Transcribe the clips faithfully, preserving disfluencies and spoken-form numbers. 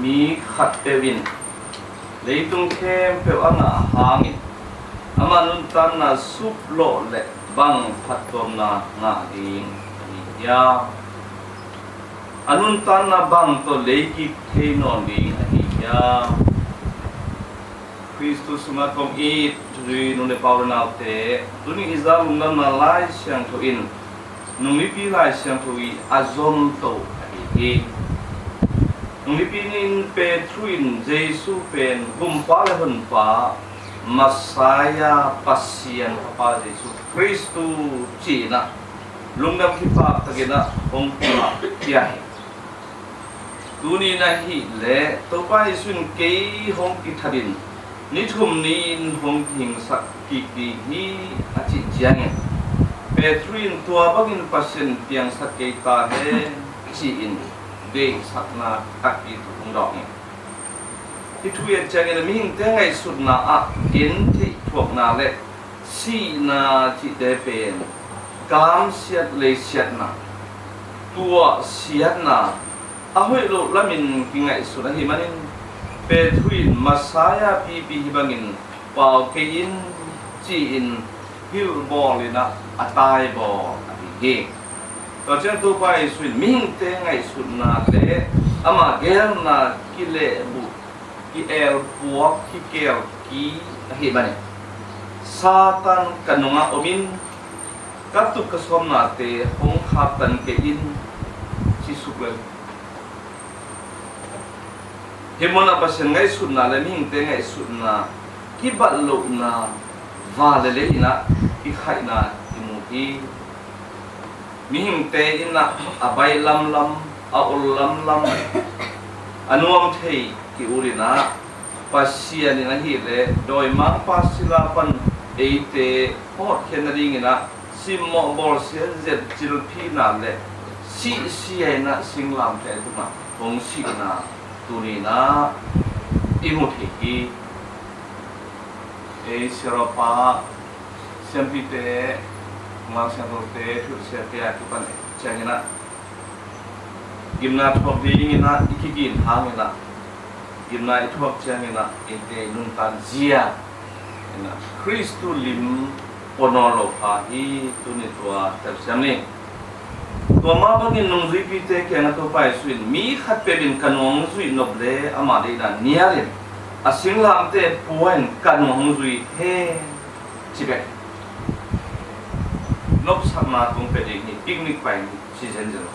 Mi khatpeuh in leitung khempeuh a ngah hangin ama nuntakna suplawh le bang phattuamna ngah ding ahi hiam? A nuntakna bang tawh leikik thei nawn ding ahi hiam? Khristu sungah kong it, zui nu le pa u le naute, tuni i Zalumna Lai Siangtho in Nungmipi Lai Siangtho i a zomto ahi hi. Nungmipi ni-in Petru in Jesu pen Gumpa le Honpa, Messiah, Pasian Tapa Jesu Khristu ci-in ah lungdam kipaktakin ah hong pia hi. Tuni in ahih leh Topa Jesu in kei hong kithatin ni thum ni-in hong kihingsak kik ding hi a cih ciangin Petru in tua bangin Pasian piangsak kei ta hen ci-in deihsakna takpi thu hong dawng hi. Hih thu i et ciangin mihingte ngaihsutna ah gentheih thuakna le sihna cihte pen kamsiat leisiatna, tuahsiatna, a hoih loh lamin kingaihsun ahih manin Petru in Messiah pipi hih bangin pau kei in ci-in hilhbawl in ah a taibawl ahi hi. Tua ciang Topa Jesu in mihingte ngaihsutna le ama geelna kilehbuh, ki-elpuak, kikelki ahih manin Satan ka nungah om in ka tup ka sawmnate hong khaktan kei in ci suk lel. Hih munah Pasian ngaihsutna le mihingte ngaihsutna kibat lohna van le lei in ah kikhaihna i mu hi. Mihingte in ah a baih lamlam, a ol lamlam, a nuam thei ki-ut in ah Pasian in ahih leh dawimangpa sila pan eite pawtkhiat nadingin ah simmawh bawlsia zet cilphihna le sihsia in ah singlamteh tungah hong sihna tuni in ah i mu thei hi. Ei siarawpa, siampite, Lai Siangthote, thusiate a kipan ciangin ah gimna thuak dingin ah i kigin hangin ah gimna i thuak ciangin ah eite nuntak zia in ah Khristu lim pua nawn lo kha hi. Tuni tua telsiam ni. Tua mah bangin nungzuipite kiangah Topa Jesu in mi khatpeuh in ka nung hong zuih nop leh ama deihna nialin a singlamteh pua in ka nung hong zui hen ci bek. Nopsakna kong pia ding hi. Picnic pai ni, ci zenzen lo.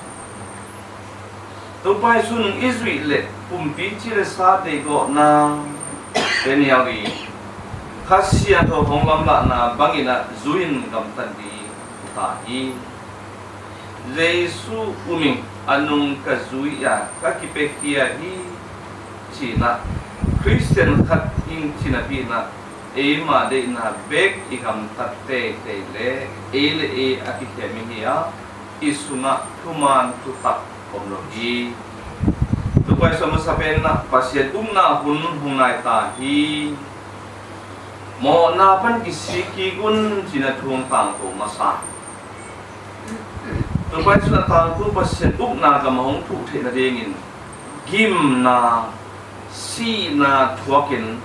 Topa Jesu nung i zuih leh pumpi ci le sa deihgawhna te nial ding, Kha Siangtho hong lamlahna bangin ah zui-in gamtat ding ta hi. Jesu um ing, a nung ka zui a ka kipiakhia hi ci-in ah Khristian khat hing ci napi-in ah eima deihna bek i gamtat teitei leh ei le ei a kikhem i hi a, i sungah thuman thutak om lo hi. Topa Jesu a masa pen ah Pasian ukna hun hong nai ta hi. Mawhna pan kisik kik un ci-in ah thu hong tangko masa. Topa Jesu in a tangko Pasian ukna gam a hong thuh theih nadingin gimna, sihna thuakin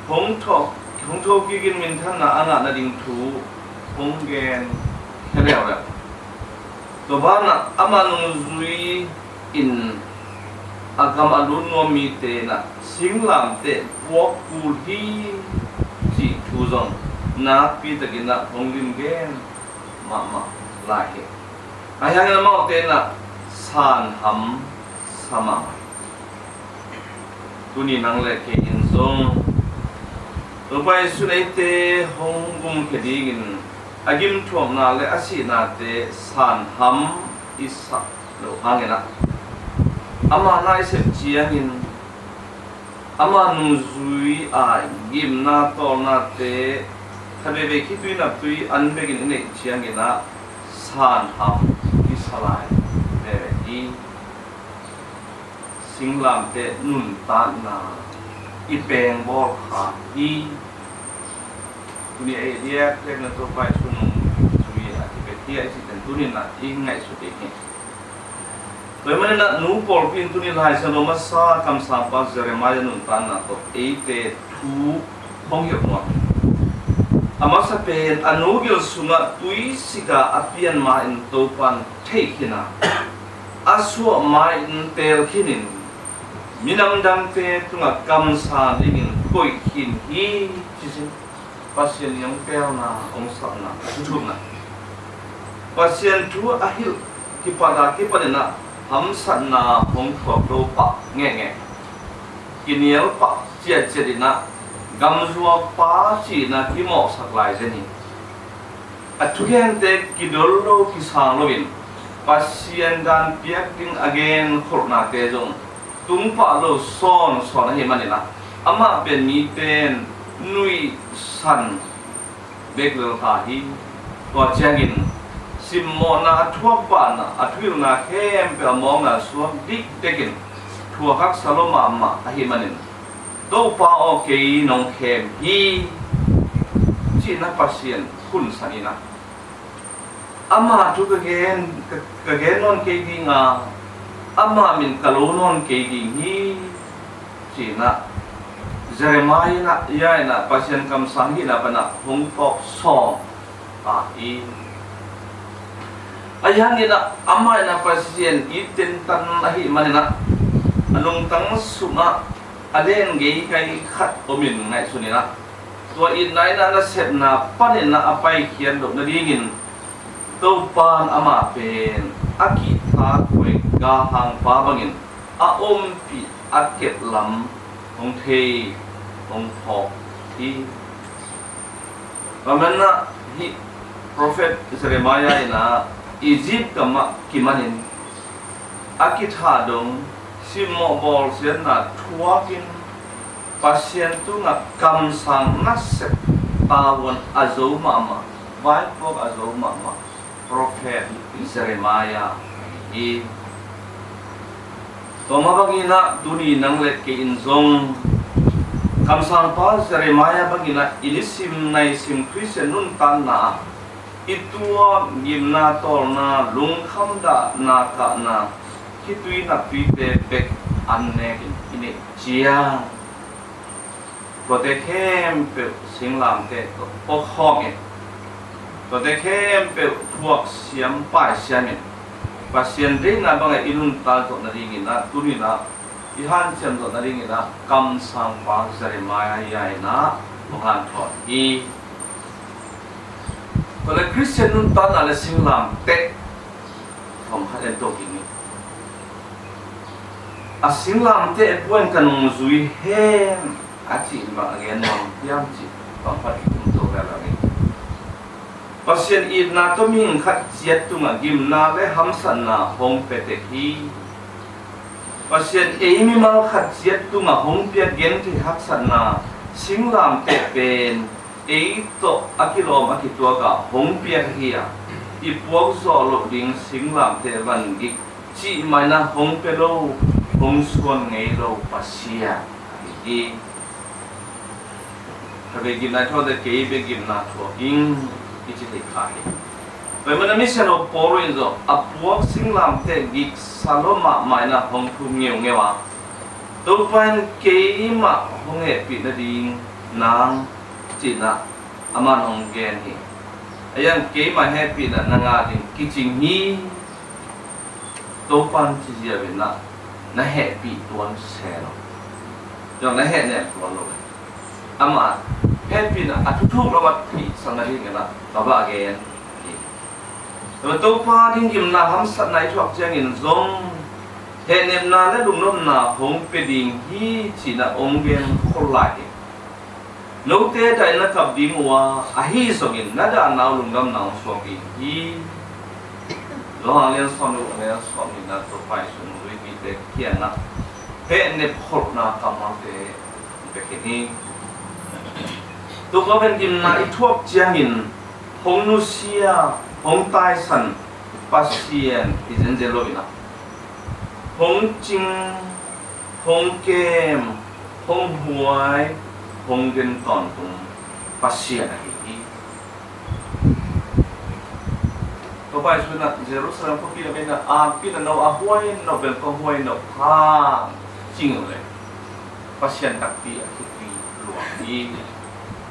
hong tho, hong tho kikin minthanna a ngah nading thu hong gen khia leuleu. Tua banah ama nungzui in a gam a lut nuam mite in ah singlamteh puak kul hi cih thu zong nakpi takin ah hong lim gen mahmah lai hi. Ahi hangin amaute in ah sanham sa mahmah hi. Tuni nang le kei in zong Topa Jesu in eite hong gumkhia dingin a gimthuakna le a sihnate sanham i sak loh hangin ah ama na i sep ciangin ama nungzui a gimna tawlnate khat veivei khitui naptui an bekin i neih ciangin ah sanham i sa lai veve hi. Singlamteh nuntakna i pengbawl kha hi. Tuni a i diakdiak na Topa Jesu nungzui a kipia hi a i cihten tuni in ah i ngaihsut ding hi. Tua ahih manin ah nu pawlpi in tuni Lai Siangtho masa kamsangpa Jeremiah nuntakna tawh eite thu hong hilh nuam hi. A masa pen a nu gil sungah tuisik a a pian ma-in Topa'n theih khin a, a suah ma-in teel khinin minam dangte tungah kamsang dingin koih khin hi, ci hi. Pasian in hong teelna, hong sapna, a thuthukna, Pasian thu a hilh kipat a kipanin ah hamsatna hong thuak lo pah ngeingei, kinial pah ciatciat in ah gamzuakpa ci-in ah kimawhsak lai zen hi. A thugente kidol lo kisang loin Pasian dan piak ding a genkholhnate zong tung pah lo sawnsawn ahih manin ah amah pen mite in nuihsan bek lel ta hi. Tua ciangin simmawhna a thuak banah a thuhilhna khempeuh a mawkna suak dikdekin thuak haksa lo mahmah ahih manin, "Topa aw, kei nong khem hi," ci-in ah Pasian hunsan in ah, "Ama thu ka gen, ka, ka gen nawn kei ding a, ama min ka lo nawn kei ding hi," ci-in ah Jeremiah in ah, ia in ah Pasian kamsang hihna pan ah hong tawp sawm ta hi. Ahi hangin ah amah in ah Pasian it tentan ahih manin ah a lungtang sungah a len geikai khat omin ngaihsun in ah, tua itna in ah nasepna panin ah a paikhiat loh nadingin Topa'n amah pen a kihtakhuai galhangpa bangin a ompih a kep lam hong thei, hong phawk hi. Tua manin ah hih prophet Jeremiah in ah Egypt gamah kimanin a kithah dong simmawh bawlsiatna thuakin Pasian tungah kamsang nasep tavuan a zo mahmah, vaipuak a zo mahmah prophet Jeremiah ahi hi. Tua mah bangin ah tuni nang le kei in zong kamsangpa Jeremiah bangin ah i nisim naisim Khristian nuntakna ah i tuam, gimna, tawlna, lungkham dahna, kahna, khitui naptuite bek an nekin i neih ciang, tuate khempeuh singlamteh tawh pawkhawm in, tuate khempeuh thuaksiam paisiam in, Pasian deihna bangah i nuntak zawh nadingin ah tuni-in ah i hanciam zawh nadingin ah kamsangpa Jeremiah in ah hong hanthawn hi. Tua leh Khristian nuntakna le singlamteh thawm khat en to kik ni. A singlamteh buain ka nungzui hen a cih in bang a gen nuam hiam cih bang phat i tum to ve lo ni. Pasian itna tawh mihing khat ciat tungah gimna le hamsatna hong pia tek hi. Pasian ei mimal khat ciat tungah hong pia genthei haksatna singlamteh pen ei tawh a kilawm a kituak a hong piak ahi a, i puak zawh loh ding singlamteh van gik cih mah in ah hong pia lo, hong suan ngei lo Pasian ahi hi. Khatvei gimna i thuak teh kei bek gimna thuak ing i ci thei kha hi. Tua ahih manin ah Misiangtho Paul in zong a puak singlamteh giksa lo mahmah in ah hong thum ngeungeu a, Topa in keimah hong hehpih nading nang ci-in ah aman hong gen hi. Ahi hang keimah hehpihna na ngah ding kicing hi. Topa in ci ziau in ah na hehpih tuan se lo, zong na hehnem tuan lo. Amah hehpihna a thuthuk lo a theihsak nadingin ah ka va gen hi. Tua Topa ding gimna hamsatna i thuak ciangin zong hehnepna le lungnopna hong pia ding hi ci-in ah hong gen khol lai hi. Note dahin na kap ding uh a, ahi zongin na dahna uh lungdamna hong suak ding hi. Johan lian sawm le guk, a neu sawm nihna tawh paisuk nungzuipite kiangah hehnep kholhna kammalte hong pia khin hi. Tua pen gimna i thuak ciangin hong nusia, hong taisan Pasian hi zenzen lo in ah, hong cing, hong kem, hong buai, hong den tawntung Pasian ahi hi. Tua Pai sunah Jerusalem khuapi lam inah a pina no a huai no bel ka huai no phang cing le Pasian takpi a kipi luang hi.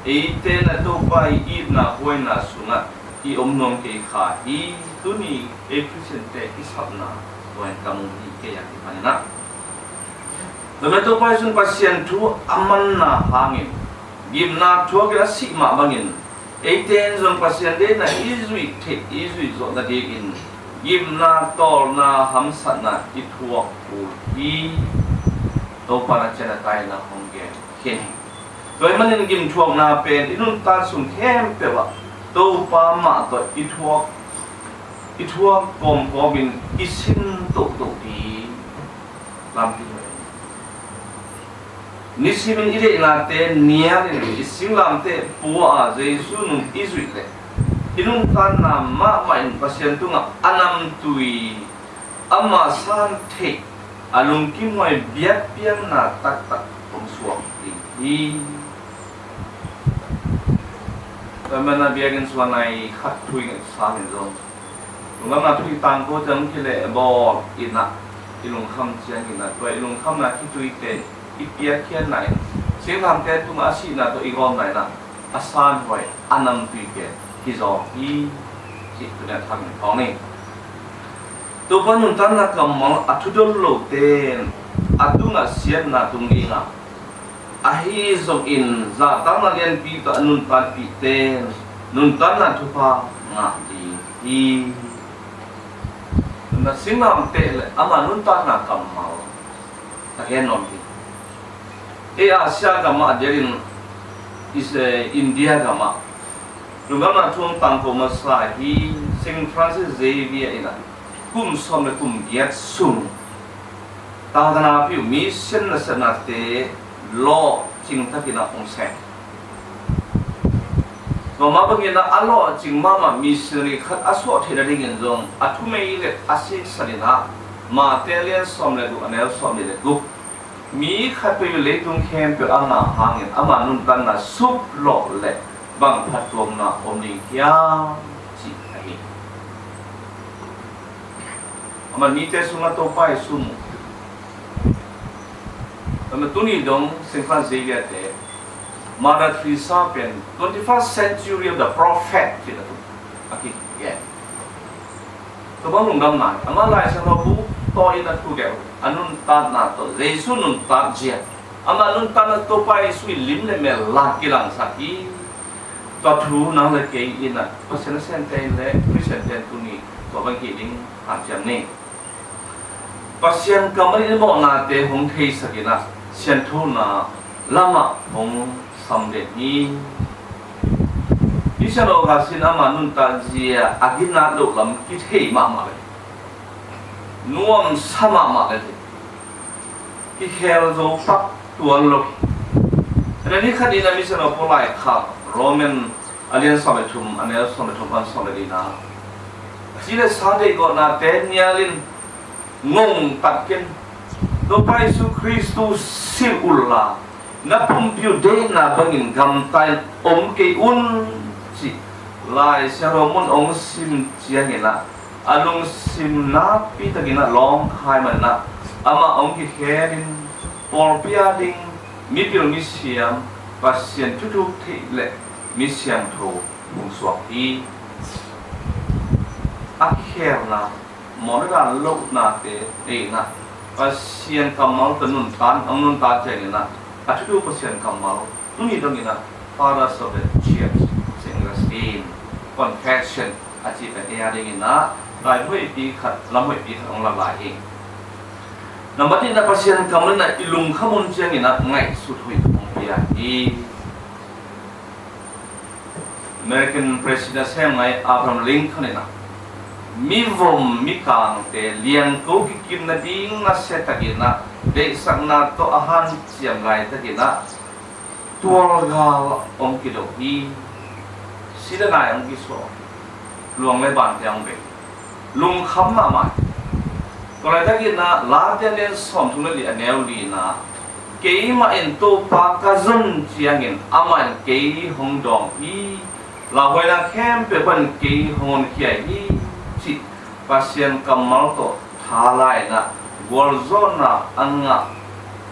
Eite na Topa i itna huaina sungah i om nuam kei kha hi. Tuni ei Khristiante i sapna huai ka mu hi kei a kipaninah Dome Topa i sun Pasian thu a manna hangin gimna thuakin a sih mah bangin eite in zong Pasian deihna i zuih theih i zuih zawh nadingin gimna tawlna hamsatna i thuak uh hi. Topa na cian a taina hong gen khin hi. Tua ahih manin gimthuakna pen i nuntak sung khempeuh ah Topa mah tawh i thuak i thuak kawmkawmin i sin tohtoh ding lampi hi. Nisimin i deihnate nialin i singlamteh pua a Jesu nung i zuih leh i nuntakna mahmah in Pasian tungah a namtui ama san theih a lungkimhuai biakpiakna taktak hong suak ding hi. Tua mana biakinn suanai khat thu i nget sangin zong lungdamna thu i tangko ciang kileh bawl inah i lungkham cianginah tua i lungkhamna khituite i piakkhiatna in singlamteh tungah a sihna tawh i gawmna inah a sanhuai a namtui pen kizawng hi. Cih tuni a thak in thawng ni. Topa nuntakna kammal a thudon lote a tungah siatna tung ding a, ahi zongin zahtakna lianpi tawh a nuntakpihte nuntakna thupha ngah ding hi. Na singlamteh le ama nuntakna kammal a gen nuam hi. Ei Asia gamah a diakin Is- eh, India gamah lungdamna thu hong tangko masa hi. Saint Francis Xavier inah kum sawm le kum giat sung tangtana piu mission nasepnate lawhcing takin a hong sem. Tua mah bangin a lawhcing mahmah missionary khat a suah theih nadingin zong a thumei le a siksan inah Mate lian sawm le guk a neu sawm le guk. Mi khat peuh in leitung khempeuh a ngah hangin ama nuntakna suplawh le bang phattuamna om ding hiam cih ahi. Aman mite sungah Topa i sum uh. Aman tuni dong Saint Francis Xavier te Mother Teresa pen twenty-first century of the prophet cih a tuk a kigen. Tua bang lungdamna hi. Amah Lai Siangtho bu tawh in a thugen a nuntakna tawh Jesu nuntak zia, amah nuntakna Topa Jesu i lim le mel la kilangsak hi. Tua thu nang le kei in a Pasian nasemte in le Khristiante in tuni tua bang hih ding hanciam ni. Pasian kammal in i mawhnate hong theisak in a sianthona lamah hong sam den hi. Mission Augustine ama nuntak zia a ginat loh lam kithei mahmah le nuamsa mahmah le kikhel zo pak tuan lo hi. Ni khat in a Mission of Paul laikhak Roman a lian sawm le thum a neu sawm le thum pan sawm le lina a si le sa deihgawhnate nialin ngong tak ken Topa Jesu Khristu silh unla na pumpi uh deihna bangin gamta in om kei un, cih Lai Siangtho mun hong sim ciangin a a lungsim nakpi takin a lawngkhai man a amah hong kikhelin pawlpi a ding mipil misiam Pasian thuthuk theih le misiangtho hong suak hi. A khelna mawhna dan lohnate ei in a Pasian kammal tawh nuntak hong nuntak ciangin a a thuthuk Pasian kammal tuni dongin a Fathers of the Church, Saint Augustine, Confession a cih pen ei a dingin a lam hoihpi khat, lam hoihpi khat hong la lai hi. Nambat in a Pasian kammal in a i lungkham hun ciangin a ngaihsut hoih hong pia hi. American President a sem ngai Abraham Lincoln in a mivom mikangte liangko kikim nading nasia takin a deihsakna tawh a hanciam laitakin a tualgal hong kido hi. Si le nai hong kisuah, luang le bante hong bei, lungkham mahmah hi. Tua laitakin a Late a lian sawmthum le li a neu lina keimah in Topa ka zon ciangin amah in kei hong dawng hi. Lauhuaina khempeuh pan kei hong honkhia hi, ci Pasian kammal tawh tha la-in ah gualzawhna a ngah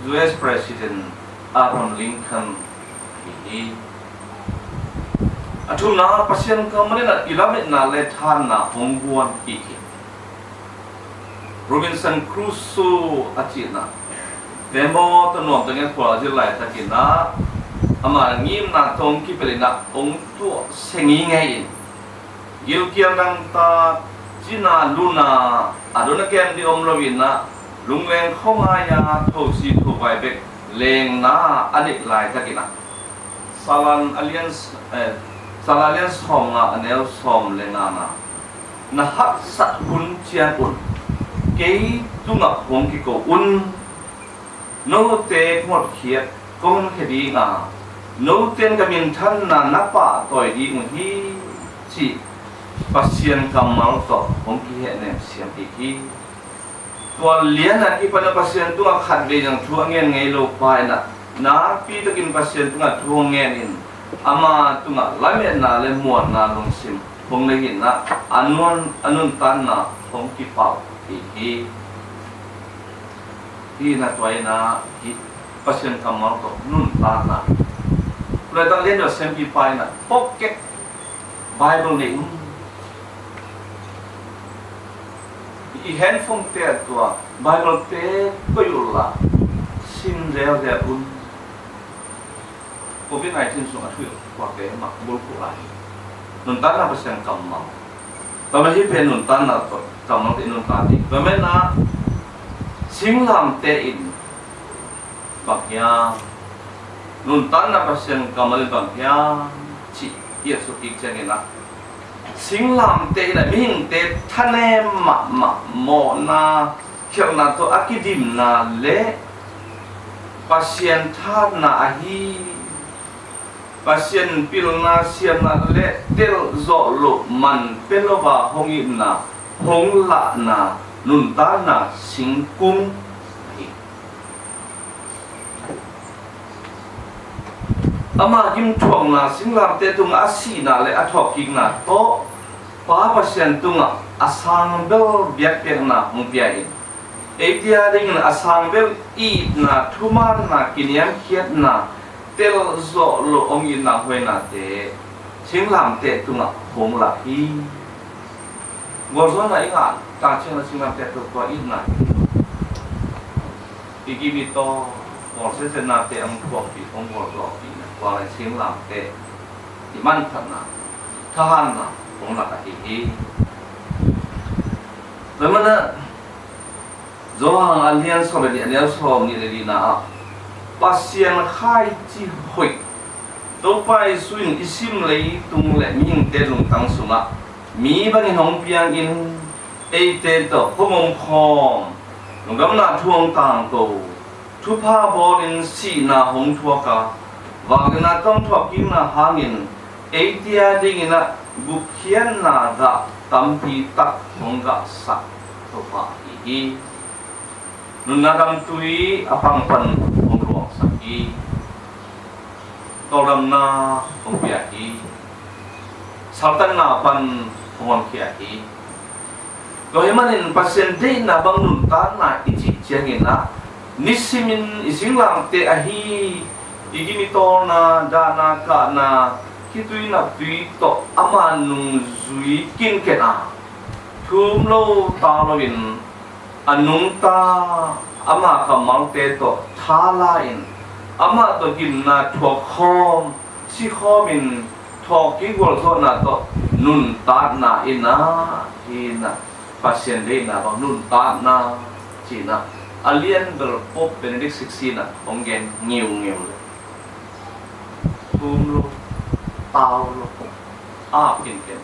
U S President Abraham Lincoln hi hi. A thumna, Pasian kammal in ah i lametna le thahatna hong guan hi hi. Robinson Crusoe a cihna te maw, tawh nuam tangin khual a zin laitakin ah ama ngimna tawh hong kipelh in ah hong tuah seng hi ngei in, gilkial dangtak, cina luna, a dona kem ding om loin ah lungleng khuangai-a thosi thovai bek lengna a neih laitakin ah Salan a lian, eh, Salan a lian sawmnga a neu sawm le ngana, na haksat hun ciang un kei tungah hong kiko un. Note ka hotkhiat kong honkhia ding a, note in ka minthanna na pahtawi ding uh hi, cih Pasian kammal tawh hong kihehnem siam hi hi. Tua lian a kipan a Pasian tungah khatvei zong thu a ngen ngei lo pa in ah nakpi takin Pasian tungah thu hong ngen in, ama tungah lametna le muanna lungsim hong nei in ah a nuan, a nuntakna hong kipau hi hi. Hi na tua in ah hi Pasian kammal tawh nuntakna. Lai tak lian deuh sempi pa in ah pocket Bible nei un. I handphone te ah tua Bible te koih un la sim zelzel un. Covid nineteen sung a thuhilh kuakte mah bulphuh lai hi. Nuntakna Pasian kammal. Tua mah hi pen nuntakna tawh kammal te nuntak ding. Tua mah in ah singlamteh in bang hiam, nuntakna Pasian kammal in bang hiam cih i a suk kik ciangin ah singlamteh in ah mihingte thanem mahmah, mawhna khialhna tawh a kidimna le Pasian thahatna ahi, Pasian pilna siamna le telzawh loh man pia lo a hong itna, hong lahna, nuntakna singkung ahi. Ama gimthuakna singlamteh tungah a sihna le a thawhkikna tawh Pa Pasian tungah a sangbel biakpiakna hong pia in, eite a dingin a sangbel itna, thumanna, kiniamkhiatna, telzawh loh hong itna huainate singlamteh tungah hong lah hi. Gualzawhna i ngah tak ciangin singlamteh tawh tua itna hi. I gim i tawm, bawlsiatsiatnate hong thuakpih, hong gualzawhpihna, tua lai singlamteh i manphatna, thahatna hong lah ahi hi. Tua manin ah Johan a lian sawm le nih, a neu sawm nih le lina ah Pasian khaici hoih Topa Jesu in i sim leitung le mihingte lungtang sungah mi bangin hong piangin, eite tawh hong omkhawm, lungdamna thu hong tangko, thupha bawlin sihna hong thuak a, vangliatna tawh hong thuakkikna hangin eite a dingin ah gupkhiatna gah tampi tak hong gahsak Topa ahi hi. Nunna damtui a pang pan hong luangsak hi. Tawldamna hong pia hi. Saltanna pan hong honkhia hi. Tua ahih manin Pasian deihna bang nuntakna i cih ciangin ah nisimin i singlamteh ahi, i gim i tawlna, dahna, kahna, khitui naptui tawh ama nungzui kinken a, thum lo, tau loin a nungta ama kammalte tawh tha la-in, amah tawh gimna thuakkhawm, sikhawmin thawhkik gualzawhna tawh nuntakna in ah, hi in ah, Pasian deihna bang nuntakna ci-in ah, a lian bel Pope Benedict sixteen in ah hong gen ngiungeu leh, thum lo, tau lo, a kinken,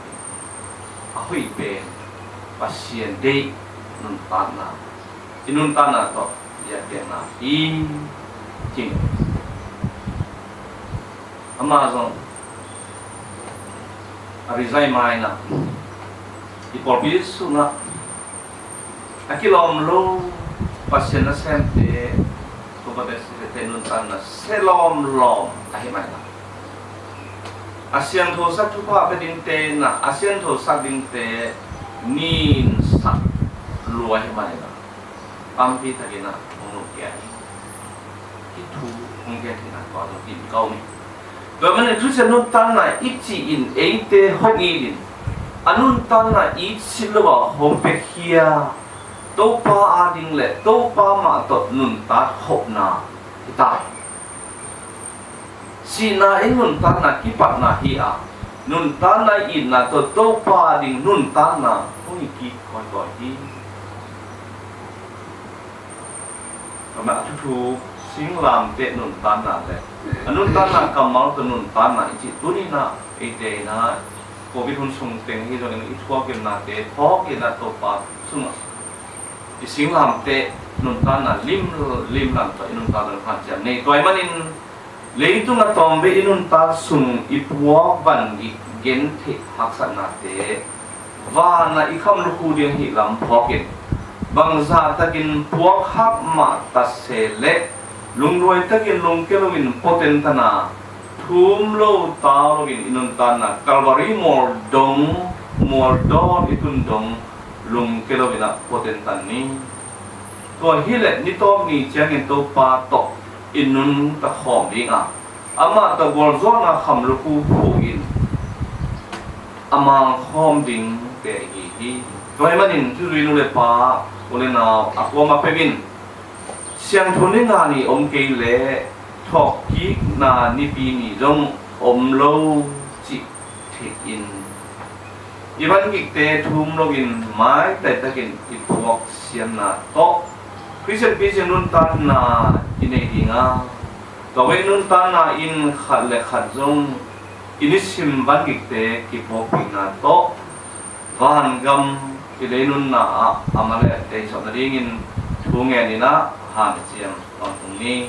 a hoih pen Pasian deih nuntakna, i nuntakna tawh i a piakna hi, ci. Amah zong a resign ma-in ah, i pawlpi sungah a kilawm lo Pasian nasemte, Topa te site nuntakna se lawmlawm ahih manin ah, a siangthosak thupha pia dingte in ah, a siangthosak dingte nin sak lua hi manin ah, tampi takin ah hong lungkia hi. Hih thu hong gen hi na, tua zong tin kau ni. Tua manin Khristian nuntakna i cih in eite hong it in, a nuntakna i cih lo a hong piakhia Topa ading le Topa mah tawh nuntak khopna hi ta hi. Sihna in nuntakna kipatna hi a, nuntakna itna tawh Topa ading nuntakna hong hi kik kawikawi hi. Amah a thuthu singlamteh nuntakna le a nuntakna kammal tawh nuntakna i cih tuni-in ah eite in ah Covid hun sung teng hi zongin i thuakzawhnate phawk in ah Topa sungah i singlamteh nuntakna lim, limlam tawh i nuntakna hanciam nei. Tua ahih manin leitung a tawmvei i nuntak sung i puak van i gentheih haksatnate vanah i kham lukhu ding ahih lam phawk in, bangzah takin puak hak mah ta se leh lungduai takin lungkia loin pua tentan a, thum lo tau loin i nuntakna Calvary mual dong, mual dawn i tun dong lungkia loin ah pua tentan ni. Tua hi leh ni tawp ni ciangin Topa tawh i nuntak khawm ding a, amah tawh gualzawhna kham lukhu phu in a mang khawm dingte i hi hi. Tua ahih manin thuzui nu le pa, u le nau a kuamah peuh in siangtho ni nga ni om kei leh thawhkikna nipi ni zong om lo cih theih in, i van gikte thum loin maitai takin i puak siamna tawh Khristian picing nuntakna i nei ding a, tua vei nuntakna in khat le khat zong i nisim van gikte kipuakpihna tawh vangam i lei nunna ah a mah le tei sawh nadingin thu ngen in ah han i ciam vang tung ni.